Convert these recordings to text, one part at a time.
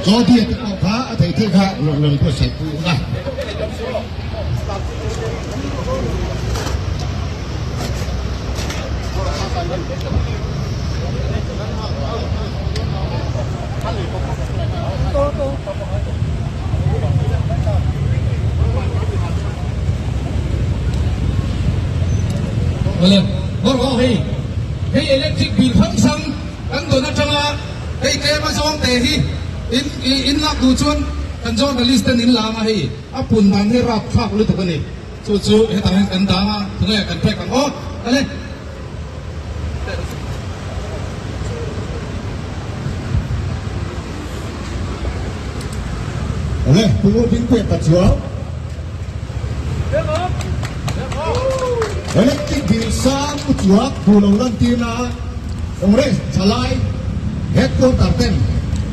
Jody-a te pawh kha a theih theih kha rawn buatsaih pui ula. Awle, bawr ho hei, hei electric bill hrang hrang kan dawn atanga hei tlem a zawng te hi in in lak duh chuan kan journalist ten in lang a hei a pun dan hi rapthlak lutuk a ni. Chu chu hetah hian kan dang a, tunge kan pek ang aw, ale. Awle, Pu Dingpuia ka chuang. Electric bill sang u chuak duh lo lantirna Congress thalai headquarter ten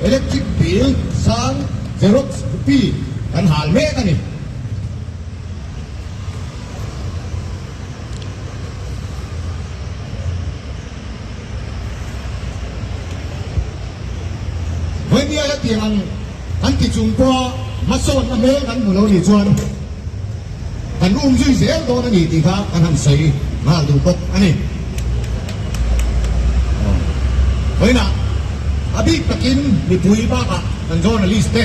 electric bill sang xerox copy kan hal mek a ni. Vawinia hetiang ang kan ti chung pawha hmasawnna hmel kan hmu lo nih chuan kan um zui zel dawn a ni tih kha kan han sawi nghal duh bawk a ni. Vawiinah a bik takin mipui bakah kan journalist te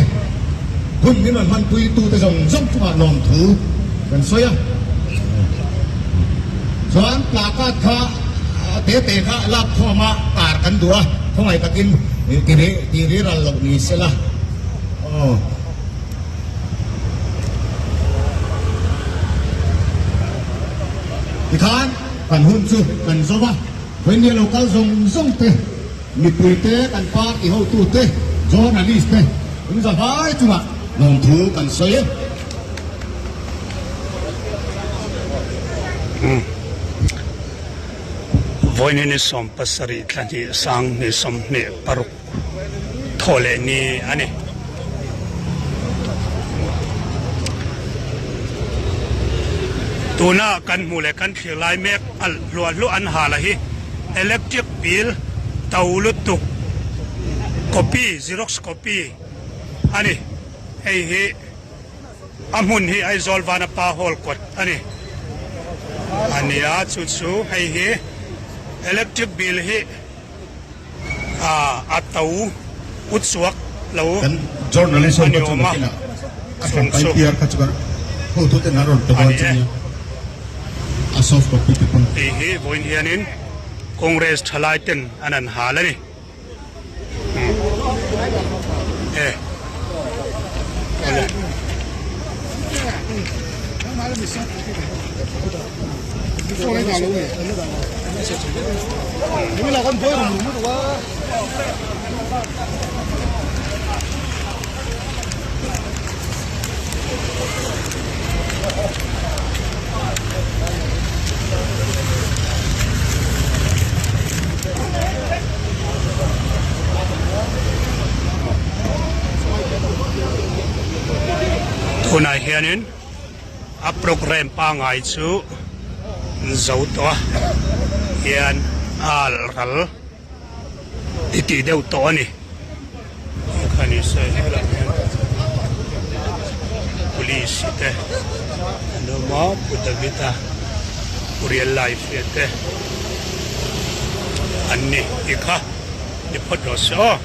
hun min rawn hmanpui tute zawng zawng chungah lawmthu kan sawi a. Chuan placard kha te te kha lak khawm a tar kan duh a, khawngaih takin ti ri ral loh ni sela aw. Tikhan kan hun chu kan zo va, Vawinia lo kal zawng zawng te, mipui te, kan party hotu te, journalist te in zavai chungah lawmthu kan sawi e. Vawiin hi ni 70 thla hnih sang ni 26 thaw leh ni a ni. Tuna kan hmuh leh kan thlir lai mek alh hluah hluah an hal a hi electric bill to lutuk copy xerox copy a ni. Hei hi. A hmun hi Aizawl Vanapa Hall kawt a ni. A nia chu chu hei hi electric bill hi a to ut chhuak lo Kan journalist a ho ni kha chu awm a, nakinah a chung hran pai chu piar kha chu kan hotuten an rawn pe a dawn ni chu e. nia a soft copy te pawn. Hei hi vawiin hianin Congress thalai ten an han hal a ni. Tunah hianin a programme pangngai chu zo tawh a hian a alh ral i tih deuh tawh a ni police te an awm a Pu David a Pu Real Life te an ni tih kha ni phawt rawh se aw.